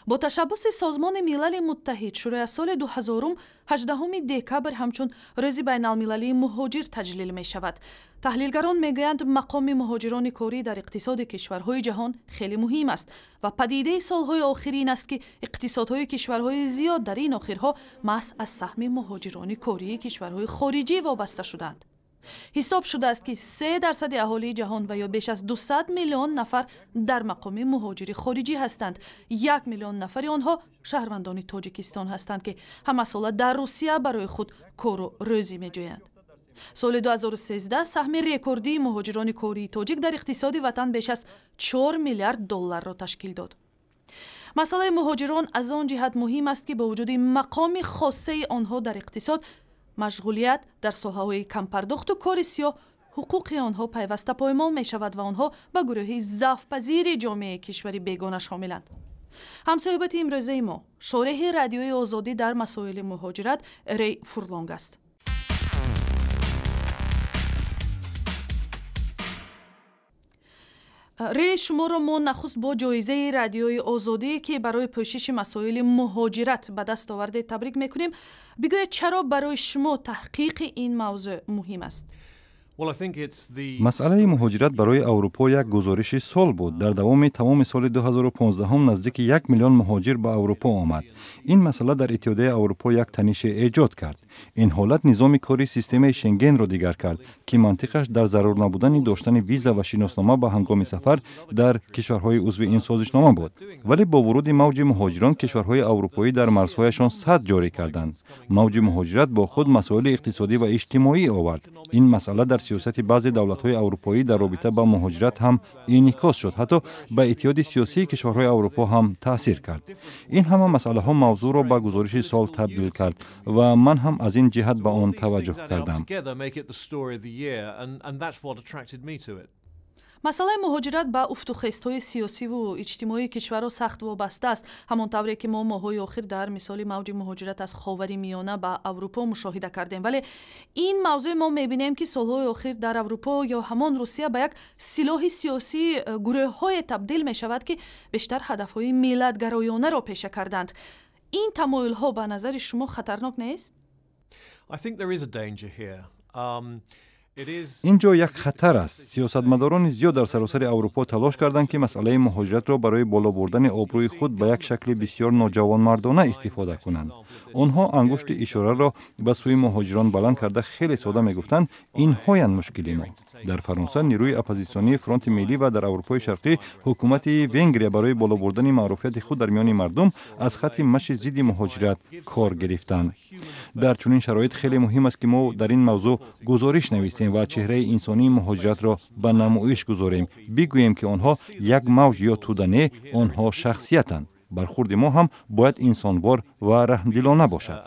Бо ташаббуси Созмони Милали Муттаҳид шурӯъ аз соли 2000 18 декабр ҳамчун Рӯзи байналмилалии муҳоҷир таҷлил мешавад. Таҳлилгарон мегӯянд, мақоми муҳоҷирони корӣ дар иқтисоди кишварҳои ҷаҳон хеле муҳим аст ва падидаи солҳои охир ин аст, ки иқтисодҳои кишварҳои зиёд дар ин охирҳо маҳз аз саҳми муҳоҷирони кории кишварҳои хориҷӣ вобаста шуданд. Ҳисоб шудааст, ки 3% аҳолии ҷаҳон ва ё беш аз 200 миллион нафар дар мақоми муҳоҷири хориҷӣ ҳастанд. 1 миллион нафари онҳо шаҳрвандони Тоҷикистон ҳастанд, ки ҳамасола дар Русия барои худ кору рӯзӣ меҷӯянд. Соли 2013 саҳми рекордии муҳоҷирони кории тоҷик дар иқтисоди ватан беш аз 4 миллиард долларро ташкил дод. Масъалаи муҳоҷирон аз он ҷиҳат муҳим аст, ки бо вуҷуди мақоми хоссаи онҳо дар иқтисод, машғулият дар соҳаҳои кампардохту кори сиёҳ, ҳуқуқи онҳо пайваста поймол мешавад ва онҳо ба гурӯҳи заъфпазири ҷомеаи кишвари бегона шомиланд. Ҳамсӯҳбати имрӯзаи мо шореҳи Радиои Озодӣ дар масоили муҳоҷират Рей Фурлонг аст. Рей, шуморо мо нахуст бо ҷоизаи Радиои Озодӣ, ки барои пӯшиши масоили муҳоҷират ба даст овардед, табрик мекунем. Бигӯед, чаро барои шумо таҳқиқи ин мавзӯъ муҳим аст? Масъалаи муҳоҷират барои Аврупо як гузориши сол буд. Дар давоми тамоми соли 2015 наздики 1 миллион муҳоҷир ба Аврупо омад. Ин масъала дар Иттиҳодияи Аврупо як танише эҷод кард. Ин ҳолат низоми кори системаи Шенгенро дигар кард, ки мантиқаш дар зарур набудани доштани виза ва шиноснома ба ҳангоми сафар дар кишварҳои узви ин созишнома буд. Вале бо вуруди мавҷи муҳоҷирон кишварҳои аврупоӣ дар марзҳояшон сад ҷорӣ карданд. Мавҷи муҳоҷират бо худ масоили иқтисодӣ ва иҷтимоӣ овард. Ин масъала дар сиёсати баъзе давлатҳои аврупоӣ дар робита ба муҳоҷират ҳам инъикос шуд, ҳатто ба иттиҳоди сиёсии кишварҳои Аврупо ҳам таъсир кард. Ин ҳама масъалаҳо мавзӯъро ба гузориши сол табдил кард ва ман ҳам аз ин ҷиҳат ба он таваҷҷӯҳ кардам. Масъалаи муҳоҷират ба уфтухезҳои сиёсиву иҷтимоии кишварҳо сахт вобаста аст, ҳамон тавре ки мо моҳҳои охир дар мисоли мавҷи муҳоҷират аз Ховари Миёна ба Аврупо мушоҳида кардем. Вале ин мавзӯе мо мебинем, ки солҳои охир дар Аврупо ё ҳамон Русия ба як силоҳи сиёсии гурӯҳҳое табдил мешавад, ки бештар ҳадафҳои миллатгароёнаро пеша карданд. Ин тамоюлҳо ба назари шумо хатарнок нест? Ин ҷо як хатар аст. Сиёсатмадорони зиёд дар саросари Аврупо талош карданд, ки масъалаи муҳоҷиратро барои боло бурдани обрӯи худ ба як шакли бисёр ноҷавонмардона истифода кунанд. Онҳо ангушти ишораро ба сӯи муҳоҷирон баланд карда, хеле сода мегуфтанд: инҳоянд мушкили мо. Дар Фаронса нерӯи оппозитсионии Фронти Миллӣ ва дар Аврупои Шарқӣ ҳукумати Венгрия барои боло бурдани маъруфияти худ дар миёни мардум аз хатти маши зидди муҳоҷират кор гирифтанд. Дар чунин шароит хеле муҳим аст, ки мо дар ин мавзӯъ гузориш нависем ва чеҳраи инсонии муҳоҷиратро ба намоиш гузорем. Бигӯем, ки онҳо як мавҷ ё тӯда не, онҳо шахсиятанд. Бархурди мо ҳам бояд инсонвор ва раҳмдилона бошад.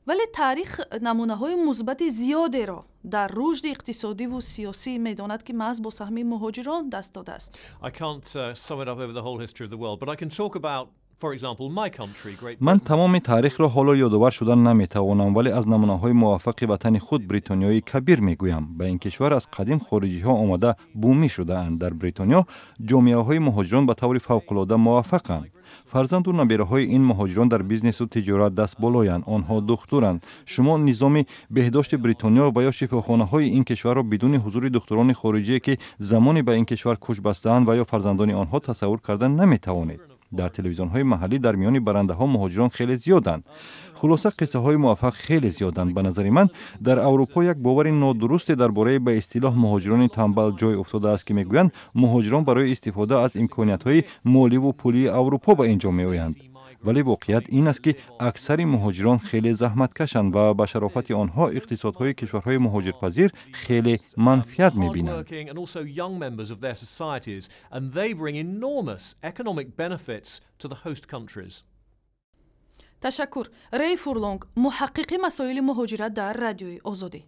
Вале таърих намунаҳои мусбати зиёдеро дар рушди иқтисодиву сиёсӣ медонад, ки маҳз бо саҳми муҳоҷирон даст додааст. Ман тамоми таърихро ҳоло ёдовар шуда наметавонам, вале аз намунаҳои муваффақи ватани худ, Бритониёи Кабир, мегӯям. Ба ин кишвар аз қадим хориҷиҳо омада, бумӣ шудаанд. Дар Бритониё ҷомеаҳои муҳоҷирон ба таври фавқулода муваффақанд. Фарзанду набираҳои ин муҳоҷирон дар бизнесу тиҷорат дастболоянд, онҳо духтуранд. Шумо низоми беҳдошти Бритониё ва ё шифохонаҳои ин кишварро бидуни ҳузури духтурони хориҷие, ки замоне ба ин кишвар кӯч бастаанд, ва ё фарзандони онҳо тасаввур карда наметавонед. Дар телевизионҳои маҳаллӣ дар миёни барандаҳо муҳоҷирон хеле зиёданд. Хулоса, қиссаҳои муваффақ хеле зиёданд. Ба назари ман, дар Аврупо як бовари нодурусте дар бораи ба истилоҳ муҳоҷирони тамбал ҷой уфтодааст, ки мегӯянд, муҳоҷирон барои истифода аз имкониятҳои моливу пулии Аврупо ба ин ҷо меоянд. Вале воқеият ин аст, ки аксари муҳоҷирон хеле заҳматкашанд ва ба шарофати онҳо иқтисодҳои кишварҳои муҳоҷирпазир хеле манфиат мебинанд. Ташаккур. Рей Фурлонг, муҳаққиқи масоили муҳоҷират дар Радиои Озодӣ.